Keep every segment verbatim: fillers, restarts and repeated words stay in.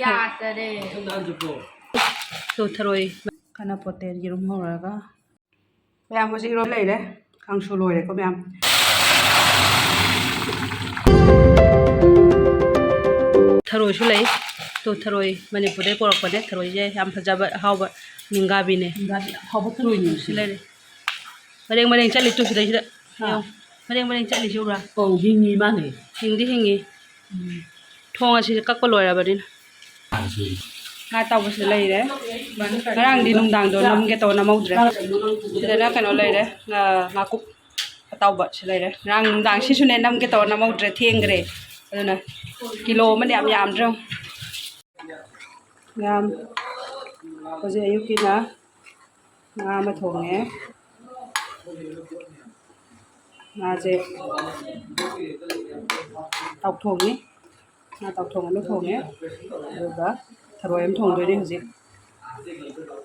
ꯌꯥꯗꯔꯦ꯫ ꯇꯨ ꯊꯔꯣꯏ꯫ ꯀꯥꯟꯅꯄꯣꯠꯇꯦ, ꯌꯦꯔꯨꯝ ꯍꯧꯔꯒ꯫ ꯃꯌꯥꯝ ꯍꯧꯖꯤꯛ ꯏꯔꯣꯟ ꯂꯩꯔꯦ꯫ ꯀꯥꯡꯁꯨ ꯂꯣꯏꯔꯦꯀꯣ ꯃꯌꯥꯝ꯫ ꯊꯔꯣꯏꯁꯨ ꯂꯩ꯫ ꯇꯨ ꯊꯔꯣꯏ ꯃꯅꯤꯄꯨꯔꯗꯩ ꯄꯣꯔꯛꯄꯅꯦ꯫ ꯊꯔꯣꯏꯁꯦ ꯌꯥꯝ ꯐꯖꯕ, ꯑꯍꯥꯎꯕ ꯅꯤꯡꯒꯥꯕꯤꯅꯦ꯫ ꯅꯤꯡꯒꯥꯕꯤ ꯑꯍꯥꯎꯕ ꯊꯔꯣꯏꯅꯦ꯫ ꯁꯤ ꯂꯩꯔꯦ꯫ ꯃꯔꯦꯡ ꯃꯔꯦꯡ ꯆꯠꯂꯤ ꯇꯨ ꯁꯤꯗꯩꯁꯤꯗ꯫ ꯍꯥ꯫ ꯌꯦꯡꯉꯣ꯫ ꯃꯔꯦꯡ ꯃꯔꯦꯡ ꯆꯠꯂꯤꯁꯤ ꯎꯕ꯭ꯔꯥ? ꯑꯧ, ꯍꯤꯡꯉꯤ ꯃꯥꯅꯦ꯫ ꯍꯤꯡꯗꯤ ꯍꯤꯡꯉꯤ꯫ ꯎꯝ꯫ ꯊꯣꯡ ꯑꯁꯤꯗꯤ ꯀꯛꯄ ꯂꯣꯏꯔꯕꯅꯤꯅ꯫ ꯉꯥ ꯑꯇꯥꯎꯕꯁꯤ ꯂꯩꯔꯦ꯫ ꯉꯔꯥꯡꯗꯤ ꯅꯨꯡꯗꯥꯡꯗꯣ ꯅꯝꯒꯦ ꯇꯧꯔ ꯅꯝꯍꯧꯗ꯭ꯔꯦ꯫ ꯁꯤꯗꯅ ꯀꯩꯅꯣ ꯂꯩꯔꯦ, ꯉꯥ-, ꯉꯥꯀꯨꯞ ꯑꯇꯥꯎꯕ ꯁꯤ ꯂꯩꯔꯦ꯫ ꯉꯔꯥꯡ ꯅꯨꯡꯗꯥꯡ ꯁꯤꯁꯨꯅꯦ ꯅꯝꯒꯦ ꯇꯧꯔ ꯅꯝꯍꯧꯗ꯭ꯔꯦ, ꯊꯦꯡꯈ꯭ꯔꯦ꯫ ꯑꯗꯨꯅ ꯀꯤꯂꯣ ꯑꯃꯅ ꯌꯥꯝ ꯌꯥꯝꯗ꯭ꯔꯦ꯫ ꯃꯌꯥꯝ ꯍꯧꯖꯤꯛ ꯑꯌꯨꯛꯀꯤꯅ ꯉꯥ ꯑꯃ ꯊꯣꯡꯉꯦ꯫ ꯉꯥꯁꯦ ꯇꯥꯎꯊꯣꯡꯉꯤ꯫ ꯉꯥ ꯇꯥꯎꯊꯣꯡ ꯑꯃ ꯊꯣꯡꯉꯦ꯫ ꯑꯗꯨꯒ ꯊꯔꯣꯏ ꯑꯃ ꯊꯣꯡꯗꯣꯏꯅꯦ ꯍꯧꯖꯤꯛ꯫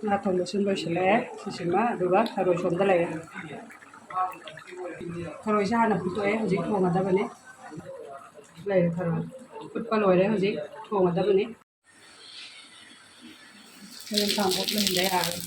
ꯉꯥ ꯊꯣꯡꯕꯁꯨ ꯂꯣꯏꯁꯤꯜꯂꯛꯑꯦ꯫ ꯁꯤꯁꯤꯃ, ꯑꯗꯨꯒ ꯊꯔꯣꯏ ꯁꯣꯝꯗ ꯂꯩꯔꯦ꯫ ꯊꯔꯣꯏꯁꯦ ꯍꯥꯟꯅ ꯐꯨꯠꯇꯣꯛꯑꯦ, ꯍꯧꯖꯤꯛ ꯊꯣꯡꯒꯗꯕꯅꯦ꯫ ꯂꯩꯔꯦ ꯊꯔꯣꯏ꯫ ꯐꯨꯠꯄ ꯂꯣꯏꯔꯦ, ꯍꯧꯖꯤꯛ ꯊꯣꯡꯒꯗꯕꯅꯤ꯫ ꯍꯣꯔꯦꯟ ꯀꯥꯡꯄꯣꯛ ꯂꯣꯏꯍꯟꯕ ꯌꯥꯔꯣꯏ꯫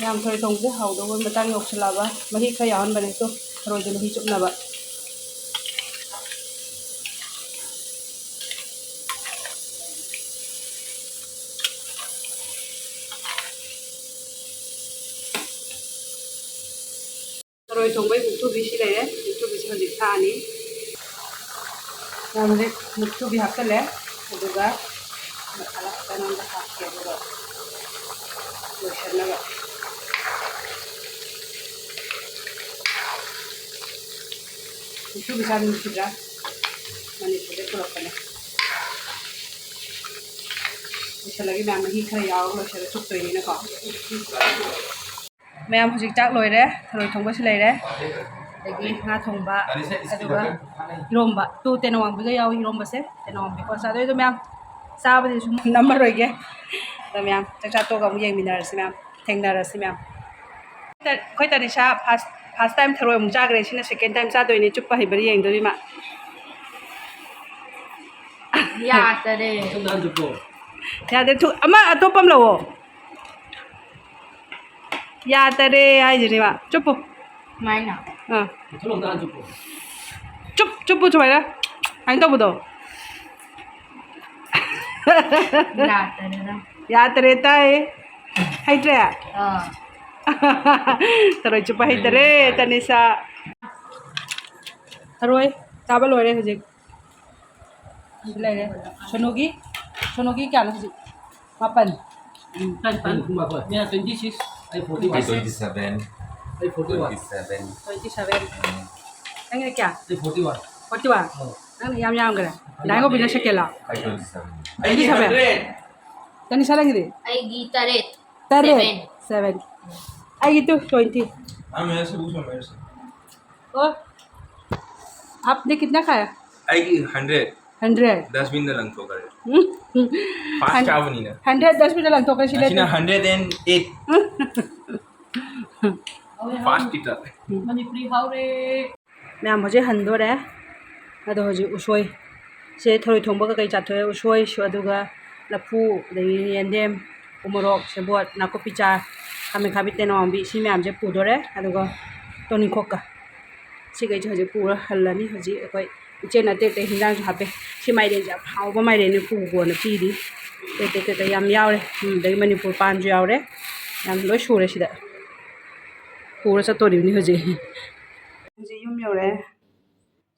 ꯌꯥꯝ ꯊꯔꯣꯏ ꯊꯣꯡꯕꯁꯦ ꯍꯥꯎꯗꯧꯕ ꯃꯇꯥꯡ ꯌꯧꯁꯤꯜꯂꯛꯑꯕ꯫ ꯃꯍꯤ ꯈꯔ ꯌꯥꯎꯍꯟꯕꯅꯦ꯫ ꯇꯨ, ꯊꯔꯣꯏꯗꯣ ꯃꯍꯤ ꯆꯨꯞꯅꯕ꯫ ꯊꯔꯣꯏ ꯊꯣꯡꯕꯒꯤ ꯃꯨꯛꯊ꯭ꯔꯨꯕꯤ ꯁꯤ ꯂꯩꯔꯦ꯫ ꯃꯨꯛꯊ꯭ꯔꯨꯕꯤꯁꯤ ꯍꯧꯖꯤꯛ ꯊꯥꯛꯑꯅꯤ꯫ ꯌꯥꯝꯁꯦ ꯃꯨꯛꯊ꯭ꯔꯨꯕꯤ ꯍꯥꯞꯆꯜꯂꯦ꯫ ꯑꯗꯨꯒ ꯃꯁꯥꯂꯥ ꯈꯤꯇꯪ ꯑꯃꯒ ꯍꯥꯞꯀꯦ꯫ ꯑꯗꯨꯒ ꯂꯣꯏꯁꯟꯅꯕ꯫ ꯃꯨꯛꯊ꯭ꯔꯨꯕꯤ ꯆꯥ ꯅꯨꯡꯁꯤꯗ꯭ꯔꯥ? ꯃꯅꯤꯄꯨꯔꯗ ꯄꯨꯔꯛꯄꯅꯦ꯫ ꯂꯣꯏꯁꯜꯂꯒꯦ ꯃꯌꯥꯝ, ꯃꯍꯤ ꯈꯔ ꯌꯥꯎꯔꯒ ꯂꯣꯏꯁꯜꯂ ꯆꯨꯞꯇꯣꯏꯅꯤꯅꯀꯣ꯫ ꯃꯌꯥꯝ ꯍꯧꯖꯤꯛ ꯆꯥꯛ ꯂꯣꯏꯔꯦ꯫ ꯊꯔꯣꯏ ꯊꯣꯡꯕꯁꯨ ꯂꯩꯔꯦ, ꯑꯗꯒꯤ ꯉꯥ ꯊꯣꯡꯕ, ꯑꯗꯨꯒ ꯏꯔꯣꯝꯕ꯫ ꯇꯨ, ꯇꯦꯅꯧꯋꯥꯡꯕꯤꯒ ꯌꯥꯎꯏ ꯏꯔꯣꯝꯕꯁꯦ꯫ ꯇꯦꯅꯧꯋꯥꯡꯕꯤꯀꯣ ꯆꯥꯗꯣꯏꯗꯣ ꯃꯌꯥꯝ꯫ ꯆꯥꯕꯗꯤ ꯁꯨꯝ ꯅꯝꯃꯔꯣꯏꯒꯦ꯫ ꯑꯗꯣ ꯃꯌꯥꯝ ꯆꯥꯛ ꯆꯥ ꯇꯣꯛꯑꯒ ꯑꯃꯨꯛ ꯌꯦꯡꯃꯤꯟꯅꯔꯁꯤ ꯃꯌꯥꯝ꯫ ꯊꯦꯡꯅꯔꯁꯤ ꯃꯌꯥꯝ꯫ ꯑꯩꯈꯣꯏ ꯇꯅꯤꯁꯥ first, first time ꯊꯔꯣꯏ ꯑꯃꯨꯛ ꯆꯥꯈ꯭ꯔꯦ꯫ ꯁꯤꯅ second time ꯆꯥꯗꯣꯏꯅꯤ꯫ ꯆꯨꯞꯄ ꯍꯩꯕ꯭ꯔꯥ ꯌꯦꯡꯗꯣꯔꯤ ꯃꯥ꯫ ꯌꯥꯗꯔꯦ꯫ ꯌꯥꯗꯦ꯫ ꯊꯨ-, ꯑꯃ ꯑꯇꯣꯞꯄ ꯑꯃ ꯂꯧꯑꯣ꯫ ꯌꯥꯗꯔꯦ ꯍꯥꯏꯁꯤꯅꯦ ꯃꯥ꯫ ꯆꯨꯞꯄꯨ꯫ ꯁꯨꯃꯥꯏꯅ꯫ ꯑꯥ꯫ ꯃꯊꯛꯂꯣꯝꯗ ꯍꯥꯟꯅ ꯆꯨꯞꯄꯣ꯫ ꯆꯨꯞ, ꯆꯨꯞꯄꯨ ꯁꯨꯃꯥꯏꯅ꯫ ꯁꯨꯃꯥꯏꯅ ꯇꯧꯕꯗꯣ꯫ ꯌꯥꯗꯔꯦꯗ꯫ ꯌꯥꯗꯔꯦ ꯇꯥꯏ꯫ ꯍꯩꯇ꯭ꯔꯦ? ꯑꯥ꯫ ꯊꯔꯣꯏ ꯆꯨꯞꯄ ꯍꯩꯇꯔꯦ, ꯇꯅꯤꯁꯥ꯫ ꯊꯔꯣꯏ ꯆꯥꯕ ꯂꯣꯏꯔꯦ ꯍꯧꯖꯤꯛ꯫ ꯁꯤ ꯂꯩꯔꯦ꯫ ꯁꯣꯅꯨꯒꯤ, ꯁꯣꯅꯨꯒꯤ ꯀꯌꯥꯅꯣ ꯍꯧꯖꯤꯛ? ꯃꯥꯄꯟ꯫ ꯎꯝ, ꯇꯔꯥꯅꯤꯄꯥꯟ꯫ ꯃꯤꯅ twenty six, ꯑꯩ forty one꯫ ꯑꯩ twenty seven꯫ ꯑꯩ forty one꯫ Twenty seven꯫ Twenty seven꯫ ꯎꯝ꯫ ꯅꯪꯒꯤꯅ ꯀꯌꯥ? ꯑꯩ forty one꯫ Forty one? ꯑꯧ꯫ ꯅꯪꯅ ꯏꯌꯥꯝ ꯌꯥꯝꯈ꯭ꯔꯦ꯫ ꯗꯥꯏ ꯒꯣꯕꯤꯟꯗ second ꯂꯣ? ꯑꯩ twenty seven꯫ Twenty seven꯫ ꯇꯅꯤꯁꯥ ꯅꯪꯒꯤꯗꯤ? ꯑꯩꯒꯤ ꯇꯔꯦꯠ꯫ ꯇꯔꯦꯠ? Seven꯫ Seven꯫ ꯑꯩꯒꯤ ꯇꯨ, twenty꯫ हाँ, मेरे से पूछो, मेरे से। ꯑꯣ꯫ आपने कितना खाया? ꯑꯩꯒꯤ hundred꯫ Hundred? Dustbin ꯗ ꯂꯪꯊꯣꯛꯈ꯭ꯔꯦ꯫ ꯎꯝ꯫ Fast ꯆꯥꯕꯅꯤꯅ꯫ Hundred dustbin ꯗ ꯂꯪꯊꯣꯛꯈ꯭ꯔꯦ ꯁꯤꯗ꯫ ꯑꯁꯤꯅ hundred and eight꯫ Fast eater꯫ Manipuri ꯍꯥꯎꯔꯦ꯫ ꯃꯌꯥꯝ ꯍꯧꯖꯤꯛ ꯍꯟꯗꯣꯔꯦ꯫ ꯑꯗꯣ ꯍꯧꯖꯤꯛ ꯎꯁꯣꯏ꯫ ꯁꯦ ꯊꯔꯣꯏ ꯊꯣꯡꯕ ꯀꯩꯀꯩ ꯆꯥꯊꯣꯛꯑꯦ꯫ ꯎꯁꯣꯏꯁꯨ, ꯑꯗꯨꯒ ꯂꯐꯨ, ꯑꯗꯒꯤ ꯌꯦꯟꯗꯦꯝ, ꯎꯃꯣꯔꯣꯛ, ꯁꯦꯕꯣꯠ, ꯅꯥꯀꯨꯞꯄꯤ ꯆꯥꯔ꯫ ꯈꯥꯃꯦꯟ ꯈꯥꯕꯤ ꯇꯦꯅꯧꯋꯥꯝꯕꯤ ꯁꯤ ꯃꯌꯥꯝꯁꯦ ꯄꯨꯗꯣꯔꯦ꯫ ꯑꯗꯨꯒ ꯇꯣꯅꯤꯡꯈꯣꯛꯀ ꯁꯤꯈꯩꯁꯦ ꯍꯧꯖꯤꯛ ꯄꯨꯔ ꯍꯜꯂꯅꯤ꯫ ꯍꯧꯖꯤꯛ ꯑꯩꯈꯣꯏ ꯏꯆꯦꯅ ꯑꯇꯩ ꯑꯇꯩ ꯍꯤꯟꯖꯥꯡꯁꯨ ꯍꯥꯞꯄꯦ꯫ ꯁꯤ ꯃꯥꯏꯔꯦꯟꯁꯦ ꯌꯥꯝ ꯍꯥꯎꯕ ꯃꯥꯏꯔꯦꯟꯅꯤ, ꯄꯨꯒꯣꯅ ꯄꯤꯔꯤ꯫ ꯑꯇꯩ ꯑꯇꯩ ꯀꯩꯀꯩ ꯌꯥꯝ ꯌꯥꯎꯔꯦ꯫ ꯎꯝ, ꯑꯗꯒꯤ ꯃꯅꯤꯄꯨꯔ ꯄꯥꯟꯁꯨ ꯌꯥꯎꯔꯦ꯫ ꯌꯥꯝ ꯂꯣꯏ ꯁꯨꯔꯦ ꯁꯤꯗ꯫ ꯄꯨꯔ ꯆꯠꯇꯣꯔꯤꯕꯅꯤ ꯍꯧꯖꯤꯛ꯫ ꯍꯧꯖꯤꯛ ꯌꯨꯝ ꯌꯧꯔꯦ꯫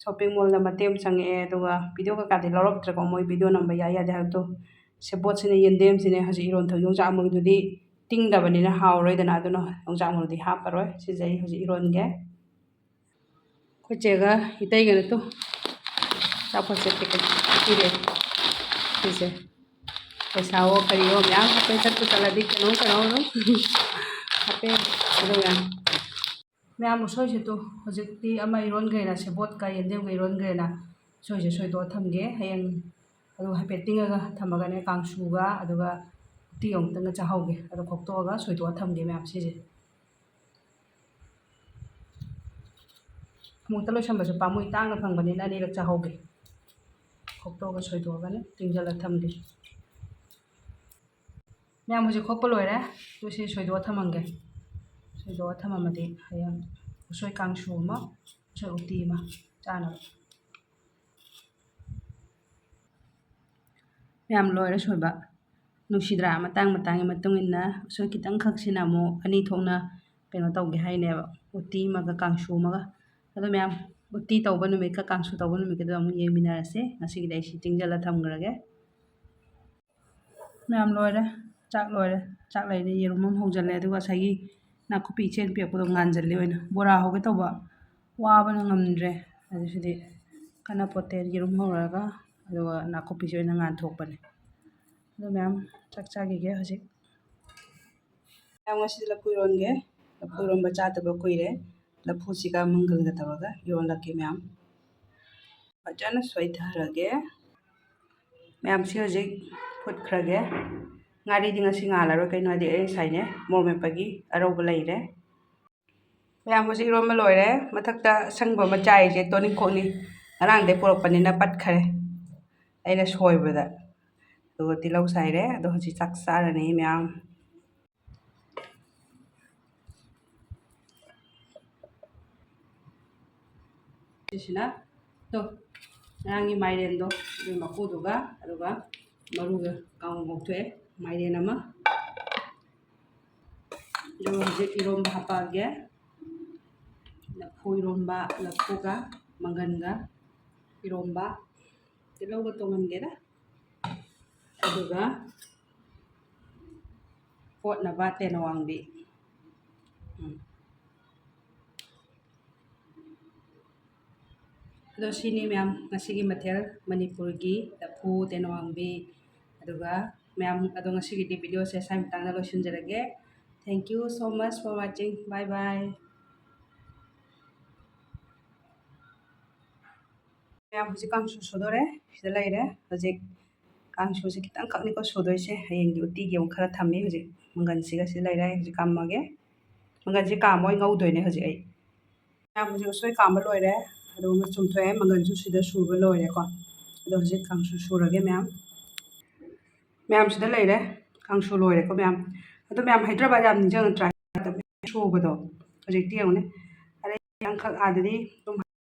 ꯁꯣꯞꯄꯤꯡ ꯃꯣꯜꯗ ꯃꯇꯦꯛ ꯑꯃ ꯆꯪꯉꯛꯑꯦ꯫ ꯑꯗꯨꯒ ꯚꯤꯗꯤꯑꯣ ꯀꯩꯀꯥꯗꯤ ꯂꯧꯔꯛꯇ꯭ꯔꯦꯀꯣ, ꯃꯣꯏ ꯚꯤꯗꯤꯑꯣ ꯅꯝꯕ ꯌꯥꯏ ꯌꯥꯗꯦ ꯍꯥꯏꯕꯗꯣ꯫ ꯁꯦꯕꯣꯠꯁꯤꯅꯦ, ꯌꯦꯟꯗꯦꯝꯁꯤꯅꯦ꯫ ꯍꯧꯖꯤꯛ ꯏꯔꯣꯟ ꯊꯣꯡ ꯌꯣꯡꯆꯥꯛ ꯑꯃꯨꯕꯤꯗꯨꯗꯤ ꯇꯤꯡꯗꯕꯅꯤꯅ ꯍꯥꯎꯔꯣꯏꯗꯅ, ꯑꯗꯨꯅ ꯌꯣꯡꯆꯥꯛ ꯑꯃꯨꯕꯤꯗꯤ ꯍꯥꯞꯄꯔꯣꯏ꯫ ꯁꯤꯁꯦ ꯑꯩ ꯍꯧꯖꯤꯛ ꯏꯔꯣꯟꯒꯦ꯫ ꯑꯩꯈꯣꯏ ꯆꯦꯒ ꯏꯇꯩꯒꯅ ꯇꯨ ꯑꯆꯥꯄꯣꯠꯁꯦ ꯄꯤꯔꯛꯑꯦ꯫ ꯁꯤꯁꯦ ꯄꯩꯁꯥꯋꯣ ꯀꯔꯤꯋꯣ ꯃꯌꯥꯝ ꯍꯥꯞꯄꯦ꯫ ꯆꯠꯄꯨ ꯆꯠꯂꯗꯤ ꯀꯩꯅꯣꯝ ꯀꯩꯅꯣꯝ ꯑꯗꯨꯝ ꯍꯥꯞꯄꯦ꯫ ꯑꯗꯨꯒ ꯃꯌꯥꯝ ꯎꯁꯣꯏꯁꯤꯗꯣ ꯍꯧꯖꯤꯛꯇꯤ ꯑꯃ ꯏꯔꯣꯟꯈ꯭ꯔꯦꯅ, ꯁꯦꯕꯣꯠꯀ ꯌꯦꯟꯗꯦꯝꯒ ꯏꯔꯣꯟꯈ꯭ꯔꯦꯅ, ꯎꯁꯣꯏꯁꯦ ꯁꯣꯏꯗꯣꯛꯑ ꯊꯝꯒꯦ꯫ ꯍꯌꯦꯡ ꯑꯗꯨ ꯍꯥꯏꯐꯦꯠ ꯇꯤꯡꯉꯒ ꯊꯝꯃꯒꯅꯦ, ꯀꯥꯡꯁꯨꯒ ꯑꯗꯨꯒ ꯎꯇꯤ ꯑꯃꯨꯛꯇꯪꯒ ꯆꯥꯍꯧꯒꯦ꯫ ꯑꯗꯣ ꯈꯣꯛꯇꯣꯛꯑꯒ ꯁꯣꯏꯗꯣꯛꯑ ꯊꯝꯒꯦ ꯃꯌꯥꯝ ꯁꯤꯁꯦ꯫ ꯑꯃꯨꯛꯇ ꯂꯣꯏꯁꯟꯕꯁꯨ ꯄꯥꯝꯃꯨꯏ, ꯇꯥꯡꯅ ꯐꯪꯕꯅꯤꯅ ꯑꯅꯤꯔꯛ ꯆꯥꯍꯧꯒꯦ꯫ ꯈꯣꯛꯇꯣꯛꯑꯒ ꯁꯣꯏꯗꯣꯛꯑꯒꯅꯦ ꯇꯤꯡꯁꯤꯜꯂ ꯊꯝꯒꯦ꯫ ꯃꯌꯥꯝ ꯍꯧꯖꯤꯛ ꯈꯣꯛꯄ ꯂꯣꯏꯔꯦ꯫ ꯑꯗꯨ ꯁꯤ ꯁꯣꯏꯗꯣꯛꯑ ꯊꯝꯃꯝꯒꯦ꯫ ꯁꯣꯏꯗꯣꯛꯑ ꯊꯝꯃꯝꯃꯗꯤ ꯍꯌꯦꯡ ꯎꯁꯣꯏ ꯀꯥꯡꯁꯨ ꯑꯃ, ꯎꯁꯣꯏ ꯎꯇꯤ ꯑꯃ ꯆꯥꯅꯕ꯫ ꯃꯌꯥꯝ ꯂꯣꯏꯔꯦ ꯁꯣꯏꯕ꯫ ꯅꯨꯡꯁꯤꯗ꯭ꯔꯥ? ꯃꯇꯥꯡ ꯃꯇꯥꯡꯒꯤ ꯃꯇꯨꯡ ꯏꯟꯅ ꯎꯁꯣꯏ ꯈꯤꯇꯪꯈꯛꯁꯤꯅ ꯑꯃꯨꯛ ꯑꯅꯤ ꯊꯣꯛꯅ ꯀꯩꯅꯣ ꯇꯧꯒꯦ ꯍꯥꯏꯅꯦꯕ, ꯎꯇꯤ ꯑꯃꯒ ꯀꯥꯡꯁꯨ ꯑꯃꯒ꯫ ꯑꯗꯣ ꯃꯌꯥꯝ, ꯎꯇꯤ ꯇꯧꯕ ꯅꯨꯃꯤꯠꯀ ꯀꯥꯡꯁꯨ ꯇꯧꯕ ꯅꯨꯃꯤꯠꯀꯗꯣ ꯑꯃꯨꯛ ꯌꯦꯡꯃꯤꯟꯅꯔꯁꯦ꯫ ꯉꯁꯤꯒꯤꯗꯤ ꯑꯩ ꯁꯤ ꯇꯤꯡꯖꯜꯂ ꯊꯝꯈ꯭ꯔꯒꯦ꯫ ꯃꯌꯥꯝ ꯂꯣꯏꯔꯦ, ꯆꯥꯛ ꯂꯣꯏꯔꯦ꯫ ꯆꯥꯛ ꯂꯩꯔꯦ, ꯌꯦꯔꯨꯝ ꯑꯃ ꯍꯧꯖꯜꯂꯦ, ꯑꯗꯨꯒ ꯉꯁꯥꯏꯒꯤ ꯅꯥꯀꯨꯞꯄꯤ ꯏꯆꯦꯅ ꯄꯤꯔꯛꯄꯗꯣ ꯉꯥꯟꯖꯜꯂꯦ ꯑꯣꯏꯅ꯫ ꯕꯣꯔꯥ ꯍꯧꯒꯦ ꯇꯧꯕ, ꯋꯥꯕꯅ ꯉꯝꯗ꯭ꯔꯦ꯫ ꯑꯗꯨ ꯁꯤꯗꯤ ꯀꯥꯟꯅꯄꯣꯠꯇꯦ, ꯌꯦꯔꯨꯝ ꯍꯧꯔꯒ ꯑꯗꯨꯒ ꯅꯥꯀꯨꯞꯄꯤꯁꯦ ꯑꯣꯏꯅ ꯉꯥꯟꯊꯣꯛꯄꯅꯦ꯫ ꯑꯗꯣ ꯃꯌꯥꯝ, ꯆꯥꯛ ꯆꯥꯈꯤꯒꯦ ꯍꯧꯖꯤꯛ꯫ ꯃꯌꯥꯝ, ꯉꯁꯤꯗꯤ ꯂꯐꯨ ꯏꯔꯣꯟꯒꯦ꯫ ꯂꯐꯨ ꯏꯔꯣꯟꯕ ꯆꯥꯗꯕ ꯀꯨꯏꯔꯦ꯫ ꯂꯐꯨꯁꯤꯒ ꯃꯪꯒꯜꯒ ꯇꯧꯔꯒ ꯏꯔꯣꯜꯂꯛꯀꯦ ꯃꯌꯥꯝ꯫ ꯐꯖꯅ ꯁꯣꯏꯊꯔꯒꯦ꯫ ꯃꯌꯥꯝꯁꯤ ꯍꯧꯖꯤꯛ ꯐꯨꯠꯈ꯭ꯔꯒꯦ꯫ ꯉꯥꯔꯤꯗꯤ ꯉꯁꯤ ꯉꯥꯜꯂꯔꯣꯏ, ꯀꯩꯅꯣ ꯍꯥꯏꯗꯤ ꯑꯩ ꯉꯁꯥꯏꯅꯦ ꯃꯣꯔꯣꯛ ꯃꯦꯠꯄꯒꯤ ꯑꯔꯧꯕ ꯂꯩꯔꯦ꯫ ꯃꯌꯥꯝ, ꯍꯧꯖꯤꯛ ꯏꯔꯣꯟꯕ ꯂꯣꯏꯔꯦ꯫ ꯃꯊꯛꯇ ꯑꯁꯪꯕ ꯑꯃ ꯆꯥꯏꯔꯤꯁꯦ ꯇꯣꯅꯤꯡꯈꯣꯛꯅꯤ꯫ ꯉꯔꯥꯡꯗꯩ ꯄꯨꯔꯛꯄꯅꯤꯅ ꯄꯠꯈꯔꯦ ꯑꯩꯅ ꯁꯣꯏꯕꯗ꯫ ꯑꯗꯨꯒ ꯇꯤꯜꯍꯧ ꯆꯥꯏꯔꯦ꯫ ꯑꯗꯣ ꯍꯧꯖꯤꯛ ꯆꯥꯛ ꯆꯥꯔꯅꯤ ꯃꯌꯥꯝ꯫ ꯁꯤꯁꯤꯅ ꯇꯣ, ꯉꯔꯥꯡꯒꯤ ꯃꯥꯏꯔꯦꯟꯗꯣ, ꯑꯗꯨꯒꯤ ꯃꯀꯨꯗꯨꯒ, ꯑꯗꯨꯒ ꯃꯔꯨꯒ ꯀꯥꯡꯉꯧ ꯉꯧꯊꯣꯛꯑꯦ꯫ ꯃꯥꯏꯔꯦꯟ ꯑꯃ, ꯑꯗꯨꯒ ꯍꯧꯖꯤꯛ ꯏꯔꯣꯝꯕ ꯍꯥꯞꯄꯛꯑꯒꯦ꯫ ꯂꯐꯨ ꯏꯔꯣꯝꯕ, ꯂꯐꯨꯒ ꯃꯪꯒꯟꯒ ꯏꯔꯣꯝꯕ꯫ ꯇꯤꯜꯍꯧꯒ ꯇꯣꯡꯍꯟꯒꯦꯗ꯫ ꯑꯗꯨꯒ ꯀꯣꯠꯅꯕ ꯇꯦꯅꯋꯥꯡꯕꯤ꯫ ꯎꯝ꯫ ꯑꯗꯣ ꯁꯤꯅꯤ ꯃꯌꯥꯝ ꯉꯁꯤꯒꯤ ꯃꯊꯦꯜ, ꯃꯅꯤꯄꯨꯔꯒꯤ ꯂꯐꯨ ꯇꯦꯅꯋꯥꯡꯕꯤ꯫ ꯑꯗꯨꯒ ꯃꯌꯥꯝ, ꯑꯗꯣ ꯉꯁꯤꯒꯤꯗꯤ videoꯁꯦ ꯁ꯭ꯋꯥꯏ ꯃꯇꯥꯡꯗ ꯂꯣꯏꯁꯤꯟꯖꯔꯒꯦ꯫ Thank you so much for watching. Bye bye. ꯃꯌꯥꯝ, ꯍꯧꯖꯤꯛ ꯀꯥꯡꯁꯨ ꯁꯨꯗꯣꯔꯦ꯫ ꯁꯤꯗ ꯂꯩꯔꯦ꯫ ꯍꯧꯖꯤꯛ ꯀꯥꯡꯁꯨꯁꯦ ꯈꯤꯇꯪꯈꯛꯅꯤꯀꯣ ꯁꯨꯗꯣꯏꯁꯦ꯫ ꯍꯌꯦꯡꯒꯤ ꯎꯇꯤꯒꯤ ꯑꯃꯨꯛ ꯈꯔ ꯊꯝꯃꯤ꯫ ꯍꯧꯖꯤꯛ ꯃꯪꯒꯟꯁꯤꯒ ꯁꯤ ꯂꯩꯔꯦ꯫ ꯑꯩ ꯍꯧꯖꯤꯛ ꯀꯥꯝꯃꯒꯦ꯫ ꯃꯪꯒꯟꯁꯦ ꯀꯥꯝꯃ ꯑꯣꯏꯅ ꯉꯧꯗꯣꯏꯅꯦ ꯍꯧꯖꯤꯛ ꯑꯩ꯫ ꯃꯌꯥꯝ, ꯍꯧꯖꯤꯛ ꯎꯁꯣꯏ ꯀꯥꯝꯕ ꯂꯣꯏꯔꯦ꯫ ꯑꯗꯨꯒ ꯆꯨꯝꯊꯣꯛꯑꯦ꯫ ꯃꯪꯒꯟꯁꯨ ꯁꯤꯗ ꯁꯨꯕ ꯂꯣꯏꯔꯦꯀꯣ꯫ ꯑꯗꯣ ꯍꯧꯖꯤꯛ ꯀꯥꯡꯁꯨ ꯁꯨꯔꯒꯦ ꯃꯌꯥꯝ꯫ ꯃꯌꯥꯝ, ꯁꯤꯗ ꯂꯩꯔꯦ꯫ ꯀꯥꯡꯁꯨ ꯂꯣꯏꯔꯦꯀꯣ ꯃꯌꯥꯝ꯫ ꯑꯗꯣ ꯃꯌꯥꯝ, ꯍꯥꯏꯗ꯭ꯔꯕꯥꯗ ꯌꯥꯝ ꯅꯤꯡꯁꯤꯡꯉꯛꯇ꯭ꯔꯥ? ꯁꯨꯕꯗꯣ ꯍꯧꯖꯤꯛꯇꯤ ꯌꯦꯡꯉꯨꯅꯦ꯫ ꯑꯔꯩ ꯑꯔꯩꯕ ꯑꯃꯈꯛ ꯑꯥꯗꯗꯤ ꯑꯗꯨꯝ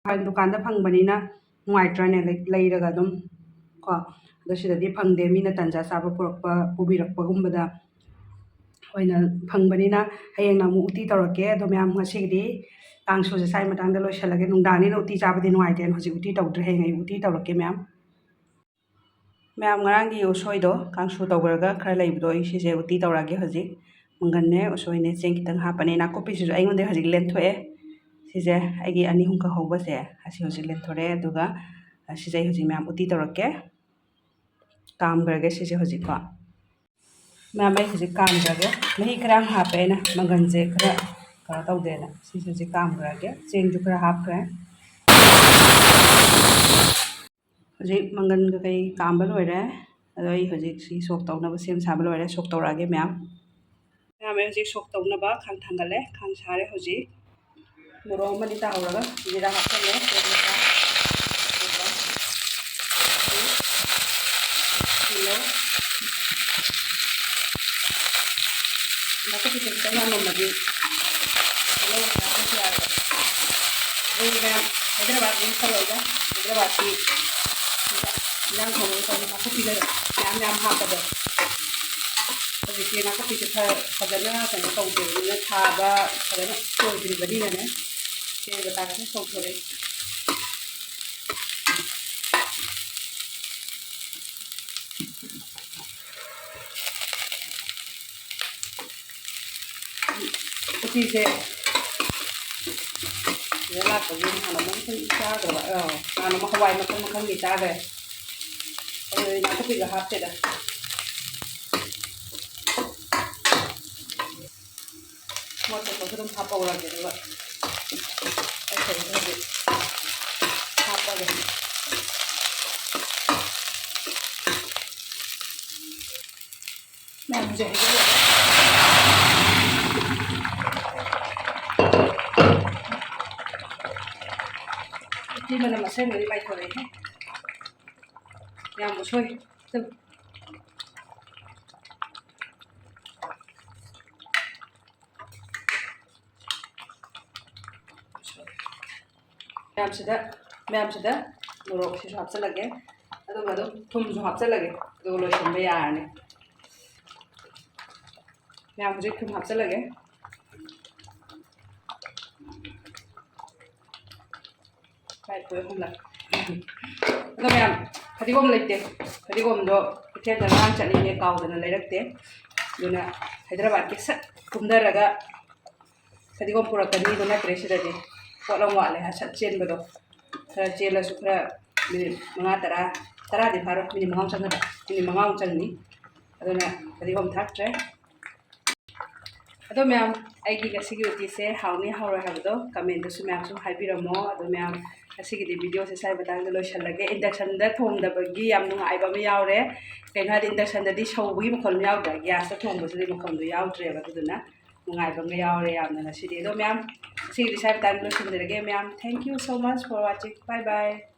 ꯗꯨꯀꯥꯟꯗ ꯐꯪꯕꯅꯤꯅ ꯅꯨꯡꯉꯥꯏꯇ꯭ꯔꯥꯅꯦ? ꯂꯩ-, ꯂꯩꯔꯒ ꯑꯗꯨꯝ ꯀꯣ꯫ ꯑꯗꯣ ꯁꯤꯗꯗꯤ ꯐꯪꯗꯦ, ꯃꯤꯅ ꯇꯟꯖꯥ ꯆꯥꯕ ꯄꯨꯔꯛꯄ, ꯄꯨꯕꯤꯔꯛꯄꯒꯨꯝꯕꯗ ꯑꯣꯏꯅ ꯐꯪꯕꯅꯤꯅ꯫ ꯍꯌꯦꯡꯅ ꯑꯃꯨꯛ ꯎꯇꯤ ꯇꯧꯔꯛꯀꯦ꯫ ꯑꯗꯣ ꯃꯌꯥꯝ, ꯉꯁꯤꯒꯤꯗꯤ ꯀꯥꯡꯁꯨꯁꯦ ꯁ꯭ꯋꯥꯏ ꯃꯇꯥꯡꯗ ꯂꯣꯏꯁꯤꯜꯂꯒꯦ꯫ ꯅꯨꯡꯗꯥꯡꯅꯤꯅ ꯎꯇꯤ ꯆꯥꯕꯗꯤ ꯅꯨꯡꯉꯥꯏꯇꯦꯅ ꯍꯧꯖꯤꯛ ꯎꯇꯤ ꯇꯧꯗ꯭ꯔꯦ, ꯍꯌꯦꯡ ꯑꯌꯨꯛ ꯎꯇꯤ ꯇꯧꯔꯛꯀꯦ ꯃꯌꯥꯝ꯫ ꯃꯌꯥꯝ, ꯉꯔꯥꯡꯒꯤ ꯎꯁꯣꯏꯗꯣ ꯀꯥꯡꯁꯨ ꯇꯧꯈ꯭ꯔꯒ ꯈꯔ ꯂꯩꯕꯗꯣ ꯑꯩ ꯁꯤꯁꯦ ꯎꯇꯤ ꯇꯧꯔꯛꯑꯒꯦ ꯍꯧꯖꯤꯛ꯫ ꯃꯪꯒꯟꯅꯦ, ꯎꯁꯣꯏꯅꯦ, ꯆꯦꯡ ꯈꯤꯇꯪ ꯍꯥꯞꯄꯅꯦ꯫ ꯅꯥꯀꯨꯞꯄꯤꯁꯤꯁꯨ ꯑꯩꯉꯣꯟꯗ ꯍꯧꯖꯤꯛ ꯂꯦꯟꯊꯣꯛꯑꯦ꯫ ꯁꯤꯁꯦ ꯑꯩꯒꯤ ꯑꯅꯤ ꯑꯍꯨꯝꯈꯛ ꯍꯧꯕꯁꯦ, ꯑꯁꯤ ꯍꯧꯖꯤꯛ ꯂꯦꯟꯊꯣꯔꯛꯑꯦ꯫ ꯑꯗꯨꯒ ꯁꯤꯁꯦ ꯑꯩ ꯍꯧꯖꯤꯛ ꯃꯌꯥꯝ ꯎꯇꯤ ꯇꯧꯔꯛꯀꯦ꯫ ꯀꯥꯝꯈ꯭ꯔꯒꯦ ꯁꯤꯁꯦ ꯍꯧꯖꯤꯛꯀꯣ꯫ ꯃꯌꯥꯝ, ꯑꯩ ꯍꯧꯖꯤꯛ ꯀꯥꯝꯈ꯭ꯔꯒꯦ꯫ ꯃꯍꯤ ꯈꯔ ꯌꯥꯝ ꯍꯥꯞꯄꯦ ꯑꯩꯅ, ꯃꯪꯒꯟꯁꯦ ꯈꯔ ꯀꯩꯅꯣ ꯇꯧꯗꯦꯅ꯫ ꯁꯤꯁꯦ ꯍꯧꯖꯤꯛ ꯀꯥꯝꯈ꯭ꯔꯒꯦ꯫ ꯆꯦꯡꯁꯨ ꯈꯔ ꯍꯥꯞꯈ꯭ꯔꯦ꯫ ꯍꯧꯖꯤꯛ ꯃꯪꯒꯟ ꯀꯩꯀꯩ ꯀꯥꯝꯕ ꯂꯣꯏꯔꯦ꯫ ꯑꯗꯣ ꯑꯩ ꯍꯧꯖꯤꯛ ꯁꯤ ꯁꯣꯛ ꯇꯧꯅꯕ ꯁꯦꯝ ꯁꯥꯕ ꯂꯣꯏꯔꯦ꯫ ꯁꯣꯛ ꯇꯧꯔꯛꯑꯒꯦ ꯃꯌꯥꯝ꯫ ꯃꯌꯥꯝ, ꯑꯩ ꯍꯧꯖꯤꯛ ꯁꯣꯛ ꯇꯧꯅꯕ ꯈꯥꯡ ꯊꯥꯡꯒꯠꯂꯦ꯫ ꯈꯥꯡ ꯁꯥꯔꯦ ꯍꯧꯖꯤꯛ꯫ ꯃꯣꯔꯣꯛ ꯑꯃꯅꯤ ꯇꯥꯍꯧꯔꯒ ꯖꯤꯔꯥ ꯍꯥꯞꯆꯜꯂꯦ꯫ ꯑꯗꯨꯒ ꯇꯤꯜꯍꯧ꯫ ꯅꯥꯀꯨꯞꯄꯤꯁꯦ ꯈꯤꯇꯪ ꯌꯥꯝꯃꯝꯃꯗꯤ ꯇꯤꯜꯍꯧ ꯍꯥꯞꯄꯁꯨ ꯌꯥꯔꯦ꯫ ꯑꯗꯨꯒ ꯍꯥꯏꯗ꯭ꯔꯕꯥꯗ ꯃꯤꯛꯁ ꯇꯧꯔꯒ, ꯍꯥꯏꯗ꯭ꯔꯕꯥꯗꯀꯤ ꯏꯟꯖꯥꯡ ꯊꯣꯡꯕ ꯃꯇꯝꯗ ꯅꯥꯀꯨꯞꯄꯤꯒ ꯃꯌꯥꯝ ꯃꯌꯥꯝ ꯍꯥꯞꯄꯗꯣ꯫ ꯍꯧꯖꯤꯛꯇꯤ ꯅꯥꯀꯨꯞꯄꯤꯁꯦ ꯐ-, ꯐꯖꯅ ꯀꯩꯅꯣ ꯇꯧꯗ꯭ꯔꯤꯕꯅꯤꯅ, ꯊꯥꯕ ꯐꯖꯅ ꯁꯣꯏꯗ꯭ꯔꯤꯕꯅꯤꯅꯅꯦ, ꯇꯦꯖ ꯄꯇꯥꯒꯁꯦ ꯆꯣꯡꯊꯣꯔꯛꯑꯦ꯫ ꯎꯇꯤꯁꯦ ꯁꯤꯗ ꯂꯥꯛꯄꯒꯤ ꯅꯍꯥꯟ ꯑꯃꯨꯛ ꯈꯤꯇꯪ ꯆꯥꯈ꯭ꯔꯕ, ꯑ, ꯅꯍꯥꯟ ꯑꯃꯨꯛ ꯍꯋꯥꯏ ꯃꯈꯜ ꯃꯈꯜꯒꯤ ꯆꯥꯈ꯭ꯔꯦ꯫ ꯑꯗꯨꯗꯤ ꯅꯥꯀꯨꯞꯄꯤꯒ ꯍꯥꯞꯇꯦꯗ꯫ ꯃꯣꯠ ꯆꯠꯄꯁꯨ ꯑꯗꯨꯝ ꯍꯥꯞꯄꯧꯔꯒꯦ, ꯑꯗꯨꯒ ꯑꯩ ꯀꯩꯅꯣ ꯍꯧꯖꯤꯛ ꯍꯥꯞꯄꯒꯦ꯫ ꯃꯌꯥꯝꯁꯦ ꯍꯩꯖꯤꯜꯂꯒ꯫ ꯎꯇꯤ ꯃꯅꯝ ꯑꯁꯦꯡꯕꯗꯤ ꯄꯥꯏꯊꯣꯔꯛꯏꯍꯦ꯫ ꯌꯥꯝ ꯎꯁꯣꯏ꯫ ꯃꯌꯥꯝꯁꯤꯗ, ꯃꯌꯥꯝꯁꯤꯗ ꯃꯣꯔꯣꯛꯁꯤꯁꯨ ꯍꯥꯞꯆꯤꯜꯂꯒꯦ, ꯑꯗꯨꯒ ꯑꯗꯨꯝ ꯊꯨꯝꯁꯨ ꯍꯥꯞꯆꯤꯜꯂꯒꯦ, ꯑꯗꯨꯒ ꯂꯣꯏꯁꯤꯟꯕ ꯌꯥꯔꯅꯤ꯫ ꯃꯌꯥꯝ ꯍꯧꯖꯤꯛ ꯊꯨꯝ ꯍꯥꯞꯆꯤꯜꯂꯒꯦ꯫ ꯂꯥꯏ ꯈꯣꯏ ꯑꯍꯨꯝꯂꯛ꯫ ꯑꯗꯣ ꯃꯌꯥꯝ, ꯐꯗꯤꯒꯣꯝ ꯂꯩꯇꯦ꯫ ꯐꯗꯤꯒꯣꯝꯗꯣ ꯀꯩꯊꯦꯜꯗ ꯉꯔꯥꯡ ꯆꯠꯂꯤꯅꯦ, ꯀꯥꯎꯗꯅ ꯂꯩꯔꯛꯇꯦ꯫ ꯑꯗꯨꯅ ꯍꯥꯏꯗ꯭ꯔꯕꯥꯗꯀꯤ ꯁꯠ ꯀꯨꯝꯊꯔꯒ ꯐꯗꯤꯒꯣꯝ ꯄꯨꯔꯛꯀꯅꯤꯗꯣ ꯅꯠꯇ꯭ꯔꯦ ꯁꯤꯗꯗꯤ꯫ ꯄꯣꯠ ꯑꯃ ꯋꯥꯠꯂꯦ ꯍꯥꯏ ꯁꯠ ꯆꯦꯟꯕꯗꯣ꯫ ꯈꯔ ꯆꯦꯜꯂꯁꯨ ꯈꯔ ꯃꯤꯅꯤꯠ ꯃꯉꯥ, ꯇꯔꯥ, ꯇꯔꯥꯗꯤ ꯐꯥꯔꯣꯏ, ꯃꯤꯅꯤꯠ ꯃꯉꯥꯃꯨꯛ ꯆꯪꯒꯗ꯭ꯔꯥ? ꯃꯤꯅꯤꯠ ꯃꯉꯥꯃꯨꯛ ꯆꯪꯅꯤ꯫ ꯑꯗꯨꯅ ꯐꯗꯤꯒꯣꯝ ꯊꯥꯛꯇ꯭ꯔꯦ꯫ ꯑꯗꯣ ꯃꯌꯥꯝ, ꯑꯩꯒꯤ ꯉꯁꯤꯒꯤ ꯎꯇꯤꯁꯦ ꯍꯥꯎꯅꯤ ꯍꯥꯎꯔꯣꯏ ꯍꯥꯏꯕꯗꯣ comment ꯇꯁꯨ ꯃꯌꯥꯝ ꯁꯨꯝ ꯍꯥꯏꯕꯤꯔꯝꯃꯣ꯫ ꯑꯗꯣ ꯃꯌꯥꯝ, ꯉꯁꯤꯒꯤꯗꯤ video ꯁꯦ ꯁ꯭ꯋꯥꯏ ꯃꯇꯥꯡꯗ ꯂꯣꯏꯁꯤꯜꯂꯒꯦ꯫ Induction ꯗ ꯊꯣꯡꯗꯕꯒꯤ ꯌꯥꯝ ꯅꯨꯡꯉꯥꯏꯕ ꯑꯃ ꯌꯥꯎꯔꯦ꯫ ꯀꯩꯅꯣ ꯍꯥꯏꯗꯤ, induction ꯗꯗꯤ ꯁꯧꯕꯒꯤ ꯃꯈꯣꯜ ꯑꯃ ꯌꯥꯎꯗ꯭ꯔꯥ, gas ꯇ ꯊꯣꯡꯕꯁꯤꯗꯤ ꯃꯈꯣꯜꯗꯣ ꯌꯥꯎꯗ꯭ꯔꯦꯕ꯫ ꯑꯗꯨꯗꯨꯅ ꯅꯨꯡꯉꯥꯏꯕ ꯑꯃ ꯌꯥꯎꯔꯦ ꯌꯥꯝꯅ ꯉꯁꯤꯗꯤ꯫ ꯑꯗꯣ ꯃꯌꯥꯝ, ꯉꯁꯤꯒꯤꯗꯤ ꯁ꯭ꯋꯥꯏ ꯃꯇꯥꯡꯗ ꯂꯣꯏꯁꯤꯟꯖꯔꯒꯦ꯫ ꯃꯌꯥꯝ, thank you so much for watching. Bye bye.